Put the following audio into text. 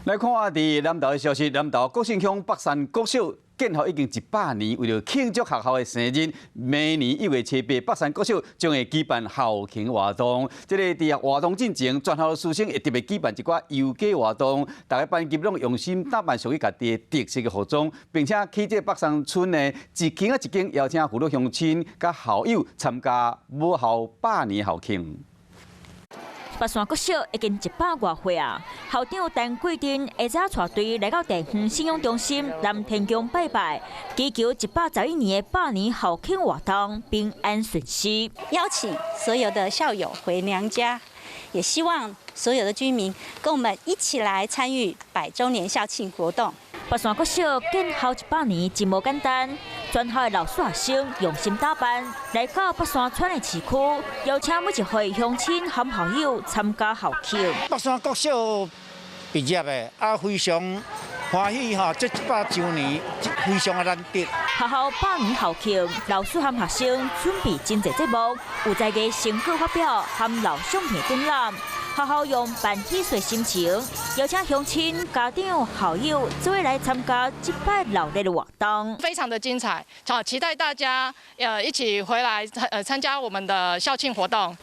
來看佇南投的消息，南投國姓鄉北山國小建校已經100年，為著慶祝學校的生日，明年1月7日，北山國小將會舉辦校慶活動。這個佇活動進前，全校師生會特別舉辦一寡遊街活動，逐个班級攏用心打扮屬於家己的特色的服裝，並且去這個北山村呢，一間仔一間邀請父老鄉親佮校友參加母校百年校慶。北山國小已經100外歲啊！校長陳桂珍下早帶隊來到地方信仰中心南天宮拜拜，祈求111年的百年校慶活動平安順遂。邀請所有的校友回娘家，也希望所有的居民跟我們一起來參與百週年校慶活動。北山國小建校100年真無簡單，全校的老師學生用心打扮，來到北山村的市區，邀請每一位鄉親和校友參加校慶。北山國小畢業的啊，非常歡喜吼，這100週年非常的難得。學校百年校慶，老師和學生準備真濟節目，有才藝成果發表和老相片展覽。學校用辦喜事心情，邀請鄉親、家長、校友做伙來參加這擺熱鬧的活動，非常的精彩，好期待大家一起回來參加我們的校慶活動。